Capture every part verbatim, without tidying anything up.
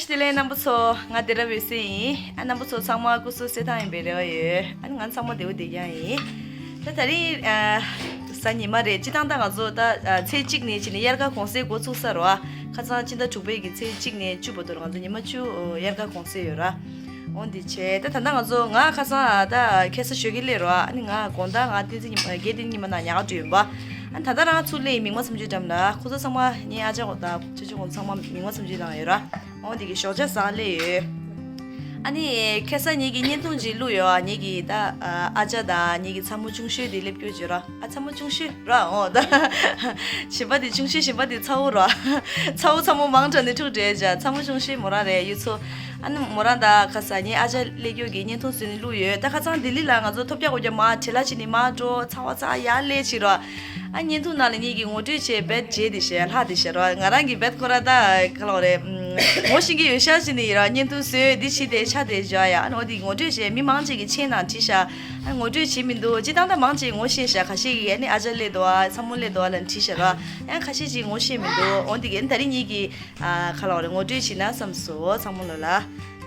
བདེ་ལེགས་རྣམ་པ་ཚོ། ང་བདེ་རབ་འོད་ཟེར་ཡིན། ཨ་རྣམ་པ་ཚོ་ཚང་མ་སྐུ་གཟུགས་གསལ་ཐང་ཡིན་པའི་རེ་བ་ཡོད། ཨ་ནི་ང་ཚང་མ་བདེ་པོ་བདེ་རྐྱང་ཡིན། ད་ད་རིང་ཨ་གཟའ་ཉི་མ་རེད། སྤྱིར་བཏང་ད་ང་ཚོ་ད་ཨ་ཚེས་གཅིག་ནས་བྱས་ནས་དབྱར་ཁ་གུང་སེང་འགོ་ཚུགས་ས་རེད་བ། ཁ་སང་སྤྱི་ཟླ་དྲུག་པའི་གི་ཚེས་གཅིག་ནས་བཅུ་བར་དུ་ང་ཚོ་ཉི་མ་བཅུ་དབྱར་ཁ་གུང་སེང་ཡོད་ར། འོ་འདི་བྱས་ད་ད་ལྟ་ང་ཚོ་ང་ཁ་སང་ཨ་ད་ཁ་སང་ཞོགས་ཀས་སླེབས་ར། ཨ་ནི་ང་དགོང་དག་ང་བསྟན་འཛིན་ཉི་མ་རྒྱལ་བསྟན་ཉི་མ་ནང་ཉལ་ཁ་འགྲོ་ཡིན་པ། ཨ་ནི་ད་ལྟ་རང་ཚུར་སླེབས་ཡིན། མིག་དམར་ཚེམ་ཆུ་འགྲམ་ལ། ཁོ་ཚོ་ཚང་མ་ངའི་ཨ་ཅག་དང་ཆུ་ཆུ་ཁོང་ཚོ་ཚང་མ་མིག་དམར་ཚེམ་ཆུ་བཏང་ཡོད་ར། འོ་འདི་གི་ཞོགས་ཇ་ཟ་སླེབས་ཡོད། ཨ་ནི་ཁ་སང་ངེད་ཀྱི་བརྙན་ཐུང་ཅིག་བླུགས་ཡོད། ཨ་ངེད་ཀྱི་ད་ཨ་ཅག་དང་ངེད་ཀྱི་ཚ་མོ་ཆུང་ཤོས་དེ་སླེབས་སྐྱོ་བྱོས་ར། ཨ་ཚ་མོ་ཆུང་ཤོས་ར། འོ་ད་གཞན་པ་དེ་ཆུང་ཤོས་གཞན་པ་དེ་ཚ་བོ་ར། ཚ་བོ་ཚ་མོ་མང་དྲགས་ནས་འཁྲུག་བྲལ་བྱ། ཚ་མོ་ཆུང་ཤོས་མོ་རང་རེད། ཡུ་ཚོ། ཨ་ནི་མོ་རང་ད་ཁ་སང་ངེད་ཨ་ཅག་སླེབས་སྐྱོ་གི་བརྙན་ཐུང་བཟོས་ནས་བླུགས་ཡོད། ད་ཁ་སང་ལྡི་ལི་ལ་ང་ཚོ་ཐོབ་རྒྱག་གོ་རྒྱག་མ་བྲེལ་ལ་ཕྱིན་ནས་མ་འགྲོ། ཚ་བ་ཚ་ཡར་སླེབས་ཕྱིན་ར། ཨ་བརྙན་ཐུང་ནང་ལ་ངེད་ཀྱི་ངོ་སྤྲོད་བྱས་བེད་བྱས་དེ་བྱས་ལྷག་དེ་བྱས་ར། ང་རང་གི་བེད་ཁོ་ར་ད་ག་ལ་བ་རེད། ངོ་ཤེས་ཀྱི་ཡོད་ཤག་ཅིག་ནི་ཡིན་ར། བརྙན་ཐུང་བཟོས་འདི་བྱས་དེ་ཆ་དེ་བཞག་ཡ། ཨ་ནི་འོ་དེ་ངོ་སྤྲོད་བྱས་མི་མང་ཅིག་གི་མཆན་ནང་བྲིས་ཤག་ཨ་ངོ་སྤྲོད་བྱེད་མི་འདུག་སྤྱིར་བཏང་ད་མང་ཅིག་ངོ་ཤེས་ཤག་ཁ་ཤས་ཀྱིས་ཨ་ནི་ཨ་ཅག་སླེབས་འདུག་ཨ་ཚ་མོ་སླེབས་འདུག་ཨ་ལབ་བྲིས་ཤག་ར། ཡང་ཁ་ཤས་ཅིག་ངོ་ཤེས་མི་འདུག་འོ་དེ་གི་ཨ་ནི་ད་རིང་ངེད་ཀྱི་ཨ་ག་ལ་བ་རེད། ངོ་སྤྲོད་བྱེད་ན་བསམ་སོང་། ཚ་མོ་ལོ་ལ་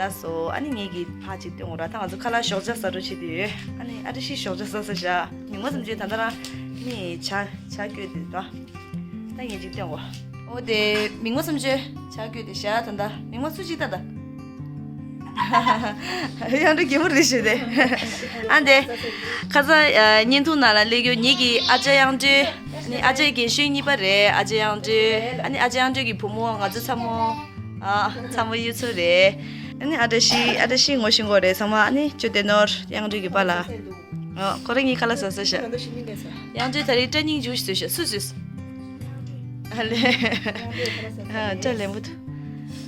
ལ་སོ། ཨ་ནི་ངེད་ཀྱི་ཕ་ཅིག་སྟོན་འོ་ར། ད་ང་ཚོ་ཁ་ལག་ཞོགས་ཇ་ཟ་འགྲོ་བྱེད་དུ་ཡོད། ཨ་ནི་ཨ་བྲ་ཤི་ཞོགས་ཇ་ཟ་ས་བཞག་མིག་དམར་ཚེམ་ཆུ་ད་ལྟ་རང་ནི་ཇ་ཇ་བསྐོལ་དེ་འདུག་ད་ངེད་ཅིག་སྟོན་འོ། འོ་དེ་མིག་དམར་ཚེམ་ཆུ་ཇ་བསྐོལ་དེ་བཞག་ད་ལྟ་མིག་དམར་སུ་ཅིག་ད་ད། དབྱངས་སྒྲོལ་རྒན་པོ་རེད་ཞུ་དེ། ཨ་འདི། ཁ་སང་ཨ་བརྙན་ཐུང་ནང་ལ་སླེབས་རྒྱུ་ངེད་ཀྱི་ཨ་ཅག་དབྱངས་སྒྲོལ། ནི་ཨ་ཅག་རྒན་གཞོན་གཉིས་པ་རེད། ཨ་ཅག་དབྱངས་སྒྲོལ། ཨ་ནི་ཨ་ཅག་དབྱངས་སྒྲོལ་གྱི་བུ་མོ་ང་ཚོ་ཚ་མོ། ཨ་ཚ་མོ་གཡུ་མཚོ་རེད། ཨ་ནི་ཨ་བྲ་ཤི་ཨ་བྲ་ཤི་ངོ་ཤེས་ཀྱི་ཡོད་རེད་ཚང་མ། ཨ་ནི་ཅོ་ཏེ་ནོར་དབྱངས་སྒྲོལ་གྱི་པཱ་ལགས། ཨ་ཁོ་རང་གཉིས་ཁ་ལག་ཟ་ས་ཤག་དབྱངས་སྒྲོལ་ད་རེས་སྐྲ་སྙིང་རྗེ་པོ་ཞིག་བཟོས་ཤག་སུས་བཟོས། ཨ་ལེ། ཨ་སྐྲ་ལེན་པོ་འདུག་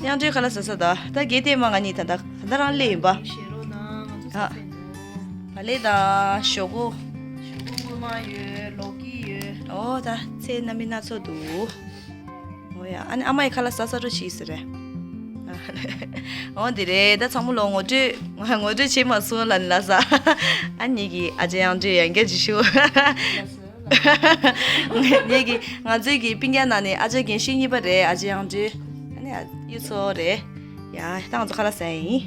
དབྱངས་སྒྲོལ་ཁ་ལག་ཟ་ས་ད། ད་གལ་ཏེ་མ་ང་གཉིས་ད་ད་ད་རང་སླེབས་ཡིན་པ། ཨ། བག་ལེབ་དང་ཞོག་ཁོག་ཞོག་ཁོག་ངོ་མ་ཡོད། ལོ་ཀི་ཡོད། ཨོ་ད་ཚེ་སྣ་མིན་སྣ་ཚོགས་འདུག་འོ་ཡ། ཨ་ནི་ཨ་མ་ཡི་ཁ་ལག་ཟ་ས་འགྲོ་བྱེད་ཟེར་རེད། འོ་འདི་རེད། ད་ཚང་མ་ལོ་ངོ་སྤྲོད་ངོ་སྤྲོད་བྱེད་མ་སོང་ལ་ནི་ལ་ཟ། ཨ་ནི་གི་ཨ་ཅག་དབྱངས་སྒྲོལ་ཡང་བསྐྱར་ཅིག་ཞུ། ངེད་ཀྱི་ང་ཚོའི་གི་སྤུན་ཀྱག་ནང་ནས་ཨ་ཅག་རྒན་གཞོན་གཉིས་པ་རེད། ཨ་ཅག་དབྱངས་སྒྲོལ། ཨ་ནི་གཡུ་མཚོ་རེད། ཡ་ད་ང་ཚོ་ཁ་ལག་ཟ་ཡིན།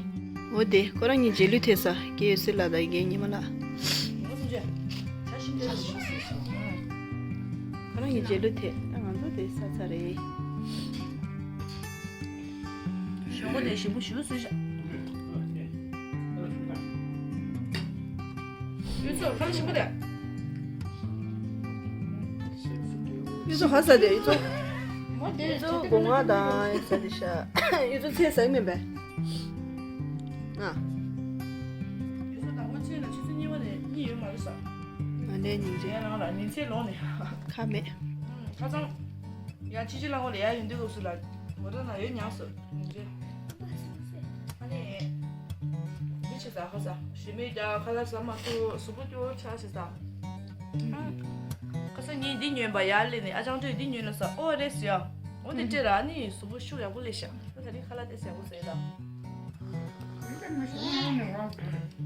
འོ་དེ་ཁོ་རང་གཉིས་རྗེས་ལུས་ཐེབས་ས་རྒན་ཡོད་སྲིད་ལ་དང་རྒན་ཉི་མ་ལགས། ཁོ་རང་གཉིས་རྗེས་ལུས་ཐེབས། ད་ང་ཚོ་དེ་ས་ཚ་རེད། ཞོགས་པ་དེ་ཞིམ་པོ་ཞིམ་པོ་བཟོས་ཤག་གཡུ་མཚོ་ཁ་ལག་ཞིམ་པོ་དེ། གཡུ་མཚོ་ག་ཟ་དེ་གཡུ་མཚོ། མོ་དེ་གཡུ་མཚོ་སྒོ་ང་དང་ཟ་དེ་ཤག་གཡུ་མཚོ་ཚལ་ཟ་གི་མིན་པས། ཨ། གཡུ་མཚོ་དང་པོ་ཚལ་ལ་ཆུ་ཚོད་གཉིས་པ་ནས་གཉིད་ཡོད་མ་རེད་ཟ། ང་ལས་ཉིན་རེ། ངས་རང་ལ་ཉིན་ཚེ་ལོག་ནས། ཁ་མེད། ཁ་སང་། ཡང་ཕྱི་ཕྱི་ལ་ཁོ་ལ་ཡར་ཡོང་དུས་སྐབས་སུ་ལ་མོ་ཊ་ནང་ཡོད་ཉག་སོ་ཉིན་རེ། ཨ་ནི། འདི་ཆེ་ས་ཧ་ས་ཞི་མེད་རྒྱ་ཁ་ལག་ཟ་མ་ཐུབ་གཟུགས་པོ་སྐྱོ་བོ་ཆགས་ཤི་ས། ཁ་སང་ཉིན་འདི་ཉོས་པ་ཡར་སླེབས་ནས་ཨ་ཅང་ཁྲོས་འདི་ཉོས་ན་ས་ཨོ་རེད་ཟེར་ཡ། འོ་འདི་སྤྲད་ར་ཨ་ནི་གཟུགས་པོ་ཤུགས་ཡག་པོ་སླེབས་ཤག་ད་ད་རིང་ཁ་ལག་ཏོག་ཙམ་ཡག་པོ་ཟས་ཡོད་ད།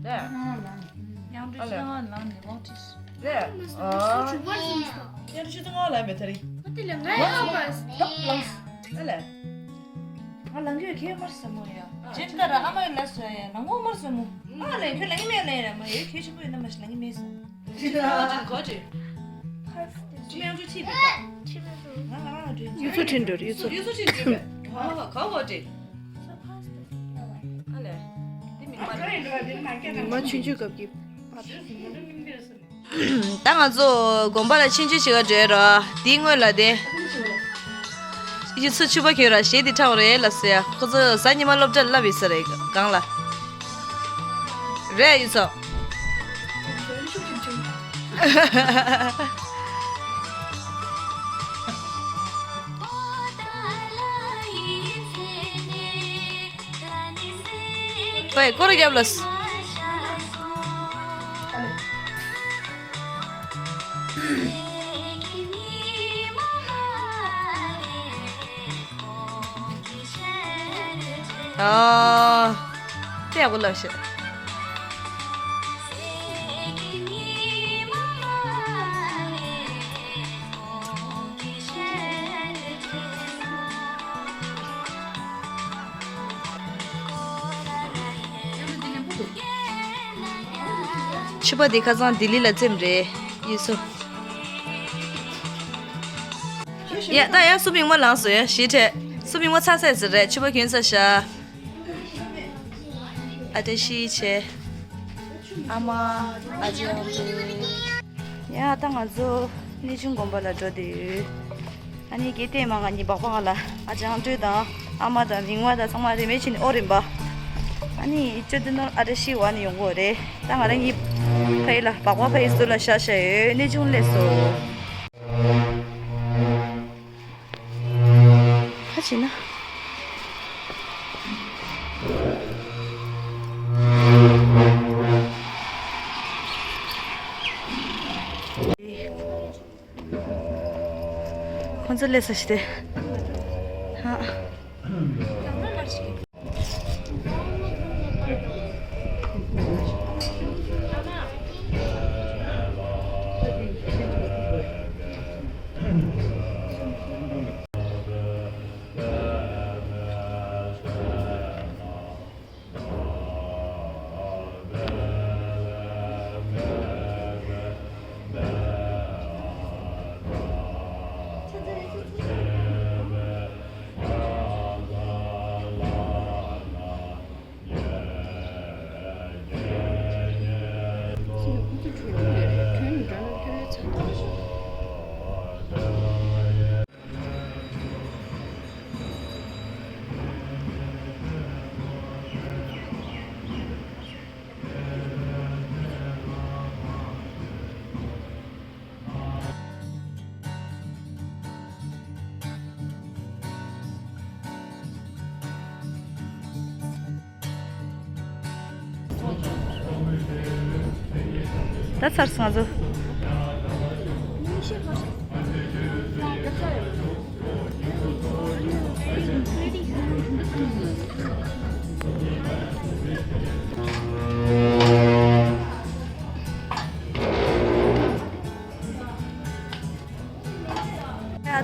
དེ། ཡང་འདྲི་ཤི་ང་ལང་ནས་ཝང་ཁྲིས། རེད། ཨ། ཡང་འདྲི་ཤི་ང་ལང་མེད་ད་རིང་། ཨ་དེ་ལས་ང་ཡང་ལངས་པ། ཨ་ལས། ང་ལང་གི་ཡོད་ཁྱོད་མར་ཟ་མོ་ཡ། ཨ་ཇེན་ཀ་ར་ཨ་མ་ཡི་ལ་ཟ་ཡ་ལང་གོ་མར་ཟ་མོ། ཨ་ལས་ཁྱོད་ལང་གི་མེད་ལ་ཡ་མ་ཡོད་ཁྱོད་ཆེན་པོ་ཡིན་ན་མ་ཞིག་ལང་གི་མེད་ཟ། གོ་ཅི། ཁྱིམ་ཡང་ཅུ་ཅི་མེད་པ། ང་ང་རང་འདྲི། ཡུ་ཚོ་ཁྲིན་འགྲོ་ཡུ་ཚོ། ཡུ་ཚོ་ཁྲིན་འགྲོ་བས། ཧ་ཧ་ག་གོ་ཅི། ཨ་ལས། འདི་མིན་པ་རེད། ཉི་མ་ཆུང་ཆུང་སྐབས་ཀྱི། ད་ང་ཚོ་དགོན་པ་ལ་ཆུང་ཆུང་ཞིག་ག་འགྲོ་ཡ་རོ། དེའི་སྔོན་ལ་དེ། ཡུ་ཚོ་ཕྱུ་པ་ཁྱོད་ར་གཞས་འདི་འཁྲབ་རེད་ལ་ཟེར་ཡ། ཁོ་ཚོ་གཟའ་ཉི་མ་སློབ་གྲྭ་ལ་བསླབ་ཡོད་ས་རེད་སྒང་ལ། རེད་ཡུ་ཚོ། ཨོའི་སྐོར་རྒྱབ་ལ། ཨ། དེ་ཡག་པོ་ལབ་ཤག་ཕྱུ་པ་འདི་ཁ་སང་ལྡི་ལི་ལ་བཙེམས་རེད། ཡུལ་སོ། ཡ་ད་ཡ་སུ་མིག་མ་ལངས་སོ་ཡ་ཞི་ཁྲེ། སུ་མིག་མ་ཚ་ཚ་ཟེར་རེད། ཕྱུ་པ་གྱོན་ས་ཤ། ཨ་ཏྲ་ཤི་ཆེ། ཨ་མ། ཨ་ཅེ་ཨ་ཅེ། ཡ་ད་ང་ཚོ་གནས་ཆུང་དགོན་པ་ལ་འགྲོ་བསྡད་ཡོད། ཨ་ནི་དགེ་ལྡན་མ་ང་གཉིས་སྦག་སྦག་ལ་ཨ་ཅང་སྤྲུལ་དང་ཨ་མ་དང་མིང་བ་དང་ཚང་མ་རེ་མེད་ཕྱིན་ཨོ་རིམ་པ། ཨ་ནི་ཅོ་ཏི་ནོར་ཨ་ཏྲ་ཤི་བ་ནི་ཡོང་གོ་རེད། ད་ང་རང་གཉིས་ཕ་ཡི་ལ་སྦག་སྦག་ཕ་ཡི་ཟུར་ལ་ཤ་ཤ་ཡོད། གནས་ཆུང་སླེབས་སོ། ཁ་ཕྱེ་ན། ཁོང་ཚོ་སླེབས་ས་ཞིག་སྟེ། ཧ། ད་ཚར་སོང་ང་ཚོ།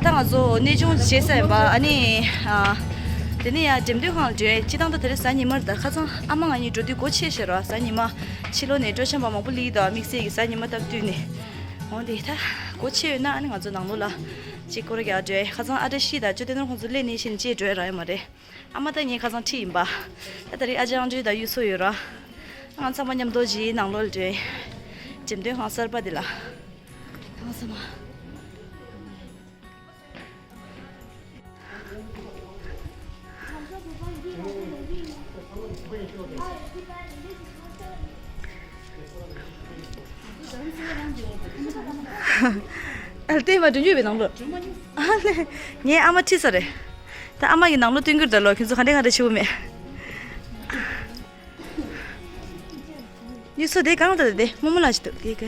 ད་ང་ཚོ་གནས་ཆུང་བྱེད་ས་ཡིན་པ། ཨ་ནི། ཨ། དེ་ནས་ཡང་འགྲེམས་སྟོན་ཁང་ལ་འགྲོ་ཡས། སྤྱི་བཏང་ད་དེ་རིང་གཟའ་ཉི་མ་རེད། ད་ཁ་སང་ཨ་མ་ང་གཉིས་འགྲོ་དུས་སྒོ་ཕྱེ་བཞག་ར། གཟའ་ཉི་མ་ཕྱི་ལོགས་ནས་སྤྲོ་འཆམ་པ་མང་པོ་སླེབས་ཀྱི་འདུག་དམིགས་བསལ་གྱི་གཟའ་ཉི་མ་སྟབས་བསྟུན་ནས། འོ་དེ་ད་སྒོ་ཕྱེ་ཡོད་ན་ཨ་ནི་ང་ཚོ་ནང་ལོགས་ལ་ཅིག་སྐོར་ར་རྒྱག་འགྲོ་ཡས། ཁ་སང་ཨ་ཏྲ་ཤི་དང་ཅོ་ཏི་ནོར་ཁོང་ཚོ་སླེབས་ནས་ཕྱིན་ནས་ཅིག་འགྲོ་ཡས་རག་ཡོད་མ་རེད། ཨ་མ་ད་ངས་ཁ་སང་ཁྲིད་ཡིན་པ། ད་ད་རེས་ཨ་ཅག་ཨང་ཀྲུའུ་དང་གཡུ་མཚོ་ཡོད་ར། ང་ཚང་མ་མཉམ་དུ་ཅིག་ནང་ལོགས་ལ་འགྲོ་ཡས། འགྲེམས་སྟོན་ཁང་གསར་པ་འདི་ལ། ང་ཚང་མ། ཨ་ལྟས་མ་འགྲོ་རྒྱུ་བའི་ནང་ལོགས། ཨ་ལས། ངའི་ཨ་མ་ཁྲིད་ས་རེད། ད་ཨ་མ་གི་ནང་ལོགས་སྟོན་རྒྱུར་ད་ལོ་ཁྱོད་ཚོ་ག་འདྲ་ག་འདྲ་བྱེད་དགོས་མེད། གཡུ་མཚོ་དེ་གང་ལ་ད་དེ་རྨོ་མོ་ལགས་ཅིག་འདུག་དེ་ག་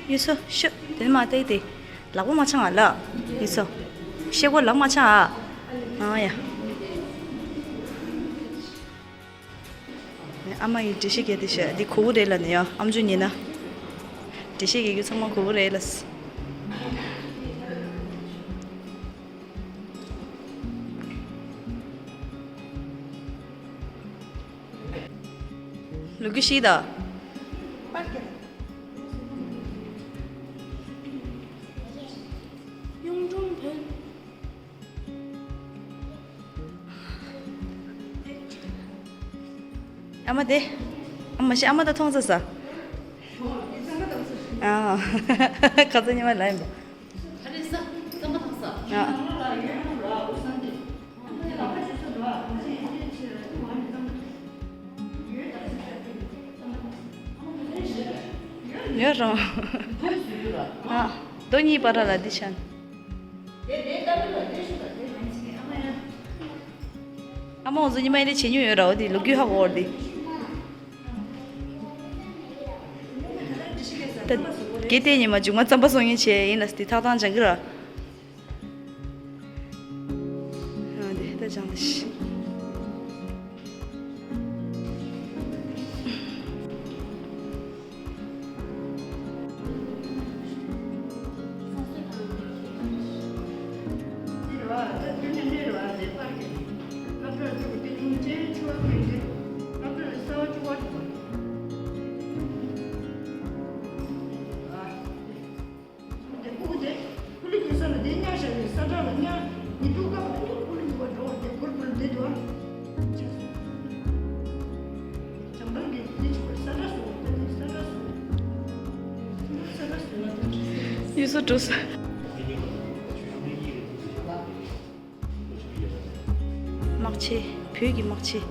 ཡུལ་སོ་ཤོ། དེ་ནས་མ་བལྟས་ཏེ། ལག་པ་མ་འཆང་ཨ་ལགས། ཡུལ་སོ། ཤེལ་སྒོ་ལག་མ་འཆང་ཨ། ཨ་ཡ། ཨ་མ་ཡིས་འགྲེལ་བཤད་རྒྱག་དེ་བཤད་འདི་གོ་བོ་རེད་ལ་ནི་ཡ། ཨམ་ཅོག་ཉན་ན། འགྲེལ་བཤད་རྒྱག་རྒྱུ་ཚང་མ་གོ་བོ་རེད་ལ། ལོ་རྒྱུས་ཤིག་དང་། གཡུང་དྲུང་བོན། ཨ་མ་དེ། ཨ་མ་ཤི་ཨ་མ་ད་མཐོང་ས་ས། ཨ། ཁ་ཚ་ཉི་མ་ལ་ཡིན་པ། ཨ། ཡོད་རང་། ཨ། རྡོ་གཉིས་བར་ལ་འདི་ཆ། ཨ་མ་འོ་ཟོ་ཉི་མ་ཡིན་ལས་བྱེད་མྱོང་ཡོད་ར། འོ་དེ་ལོ་རྒྱུས་ཧ་གོ་བར་དེ། ད་དགེ་ལྡན་ཉི་མ་མཇུག་མ་རྩམ་པ་སོང་ཡིན་བྱས་ཡིན་ལ་དེ་ཐག་ཐང་སྦྱང་གི་ར། ཨ་དེ་ད་སྦྱང་དེ་ཤི། ཡུལ་སོ་འགྲོ་ས། དམག་ཆས། བོད་ཀྱི་དམག་ཆས།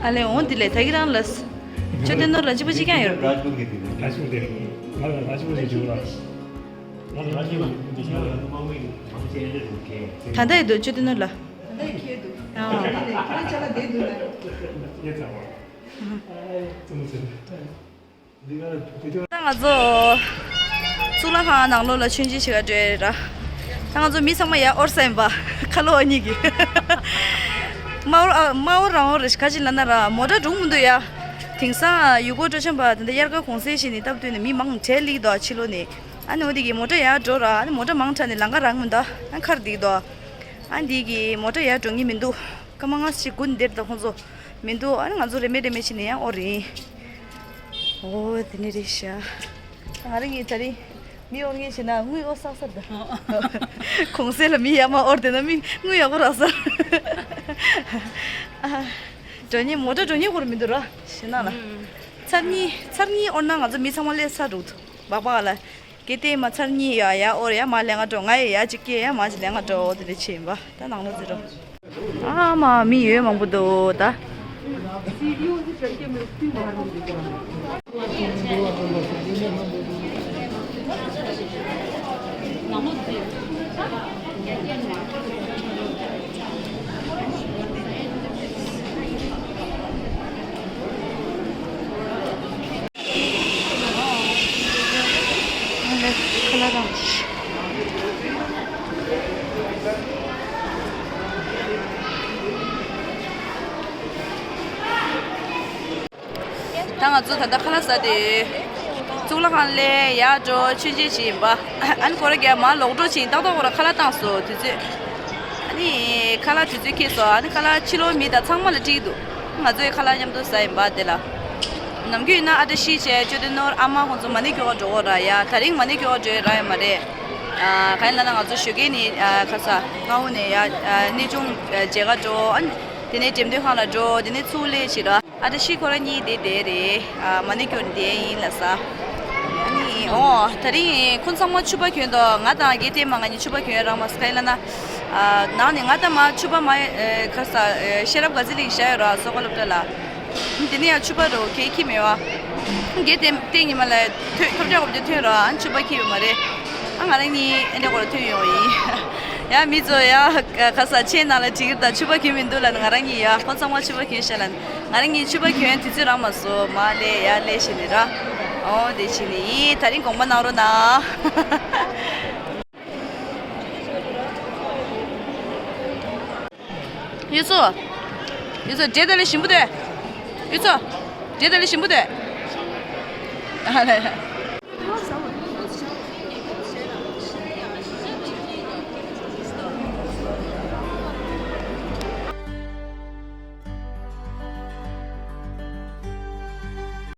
ཨ་ལས་འོང་འདི་ལས་ད་གི་རང་ལ། ཅོ་ཏེ་ནོར་ལ་ཅི་པ་ཅི་ཀྱང་ཡོད། ར་ཅི་པ་གི་དེ་ར་ཅི་པ་དེ་ང་ལ་ར་ཅི་པ་དེ་བྱུང་ལ། ང་ལ་ར་ཅི་པ་དེ་བྱུང་ལ། ད་ལྟ་ཡོད་དོ་ཅོ་ཏེ་ནོར་ལ། ད་ལྟ་ཡོད་ཁྱེད་དུ། ཨ་དེ་ལས་ཁྱེད་རང་ཅ་ལག་དེ་འདུག་ན། ཡེ་ཚ་བ། ཙུམ་ཙུམ། ད་ང་ཚོ་གཙུག་ལག་ཁང་ནང་ལོགས་ལ་མཆོད་མཇལ་བྱེད་ག་འགྲོ་ཡ་རེད་ར། ད་ང་ཚོ་མི་ཚང་མ་ཡར་དབོར་ས་ཡིན་པ། ཁ་ལོ་བ་གཉིས་ཀྱིས། མ་དབོར་ཨ་མ་དབོར་རང་དབོར་རེད། ག་ཅི་ལབ་ན་ར་མོ་ཊ་འགྲོ་མི་འདུག་ཡ། དེང་སང་ཡུལ་སྐོར་སྤྲོ་འཆམ་པ་དེ་འདྲ་དབྱར་ཁ་གུང་སེང་བྱས་ནས་སྟབས་བསྟུན་ནས་མི་མང་དྲགས་སླེབས་འདུག་ཕྱི་ལོགས་ནས། ཨ་ནི་འོ་དེ་གི་མོ་ཊ་ཡར་འགྲོ་ར། ཨ་ནི་མོ་ཊ་མང་དྲགས་ནས་ལམ་ཁ་རག་མི་འདུག་ཨ་མཁར་འདི་འདུག་ཨ་འདི་གི་མོ་ཊ་ཡར་འགྲོ་མཁན་མི་འདུག་སྐར་མ་ལྔ་ཞིག་སྒུག་ནས་བསྡད་རེད་ད་ཁོང་ཚོ། མི་འདུག་ཨ་ནི་ང་ཚོ་རེ་མེད་རེ་མེད་བྱས་ནས་ཡང་དབོར་རེད། ཨོ་དེ་ནི་རེད་ཤག་ང་རང་གིས་ད་རིང་མི་དབོར་མཁན་བྱས་ན་དངུལ་དབོར་བསགས་ས་ད། གུང་སེང་ལ་མི་ཡར་མར་དབོར་བསྡད་ན་མི་དངུལ་ཡག་པོ་རག་ས། ཨ། འགྲོ་མཁན་མོ་ཊ་འགྲོ་མཁན་དགོས་རེད་མི་འདུག་ར་ཞེ་ན་ལ། ཚར་གཉིས་ཚར་གཉིས་དབོར་ན་ང་ཚོ་མི་ཚང་མ་སླེབས་ཚར་འགྲོ་གི་འདུག་སྦག་སྦག་ལ། གལ་ཏེ་མ་ཚར་གཉིས་ཡ་ཡ་དབོར་ཡ་མ་ལེན་ག་འགྲོ། ང་ཡི་ཡ་གཅིག་སྐྱེལ་ཡ་མ་གཅིག་ལེན་ག་འགྲོ། དེ་འདྲ་བྱས་ཡིན་པ། ད་ནང་ལོགས་ཟེར་རོ། ཨ་མ་མི་ཡོད་མང་པོ་འདུག་ད། ད་ང་ཚོ་ད་ལྟ་ཁ་ལག་ཟ་དེ། གཙུག་ལག་ཁང་ལ་ཡར་འགྲོ་མཆོད་མཇལ་བྱེད་ཡིན་པ། ཨ་ནི་སྐོར་ར་རྒྱག་མར་ལོག་འགྲོ་ཕྱིན་ཏག་ཏག་སྐོར་ར་ཁ་ལག་བཏང་སོང་དུས་ཚོད། ཨ་ནི་ཁ་ལག་དུས་ཚོད་འཁེལ་སོང་། ཨ་ནི་ཁ་ལག་ཕྱི་ལོགས་མི་དང་ཚང་མ་ལ་སྤྲད་ཀྱི་འདུག་ང་ཚོའི་ཁ་ལག་མཉམ་དུ་ཟ་ཡིན་པ་དེ་ལ། ནམ་རྒྱུན་ཡིན་ན་ཨ་བཀྲ་ཤིས་བྱས་ཅོ་ཏེ་ནོར་ཨ་མ་ཁོང་ཚོ་མ་ཎི་སྐྱོར་ག་འགྲོ་གོ་ར་ཡ། ད་རིང་མ་ཎི་སྐྱོར་ག་འགྲོ་ཡ་རག་ཡོད་མ་རེད། ཨ་གང་ཡིན་ལབ་ན་ང་ཚོ་ཞོགས་ཀས་ནས་ཨ་ག་ས་སྔ་པོ་ནས་ཡ་ཨ་གནས་ཆུང་མཇལ་ག་འགྲོ། ཨ་ནི་དེ་ནས་འགྲེམས་སྟོན་ཁང་ལ་འགྲོ། དེ་ནས་ཚུར་སླེབས་བྱས་ར། ཨ་བཀྲ་ཤིས་ཁོ་རང་གཉིས་དེ་བསྡད་རེད། ཨ་མ་ཎི་སྐྱོར་བསྡད་ཡིན་ལབ་ས། ཨ་ནི་ཨོ་ད་རིང་ཁོང་ཚང་མ་ཕྱུ་པ་གྱོན་འདུག་ང་དང་རྒན་བསྟན་མ་ང་གཉིས་ཕྱུ་པ་གྱོན་རག་མ་སོང་། གང་ཡིན་ལབ་ན། ཨ་ནང་ནས་ང་དང་མ་ཕྱུ་པ་མ་ཨེ་ག་ས་ཨེ་ཤེས་རབ་དགའ་ཚལ་གླིང་བཞག་ཡོད་ར་གསོལ་ཁ་སློབ་གྲྭ་ལ། དེ་ནས་ཡང་ཕྱུ་པ་རུ་གས་ཁྱི་མེད་བ། རྒན་བསྟན་བསྟན་ཉི་མ་ལ་ཐོས་ཐོབ་རྒྱག་གོ་བརྒྱ་ཐོན་ར། ཨ་ཕྱུ་པ་ཁྱི་ཡོད་མ་རེད། ཨ་ང་རང་གཉིས་ཨེ་འདྲ་གོ་ལ་ཐོན་ཡོང་ཡིན། ཡ་མི་ཚོ་ཡ་ག་ས་ཆེ་ནང་ལ་བྲིས་ཀྱི་ད་ཕྱུ་པ་གྱོན་མི་འདུག་ལབ་ན། ང་རང་གཉིས་ཡ་ཁོང་ཚང་མ་ཕྱུ་པ་གྱོན་ཤག་ལབ་ན། ང་རང་གཉིས་ཕྱུ་པ་གྱོན་དུས་ཚོད་རག་མ་སོང་། མར་སླེབས་ཡར་སླེབས་བྱས་ནས་ར། ཨོ་དེ་བྱས་ནས་ཡིན། ད་རིང་དགོངས་པ་གནང་རོགས་གནང་། ཡུལ་ཚོ། ཡུལ་ཚོ་འདྲེ་ད་ལས་ཞིམ་པོ་འདུག་ཡུལ་ཚོ། འདྲེ་ད་ལས་ཞིམ་པོ་འདུག་ཨ་ལས།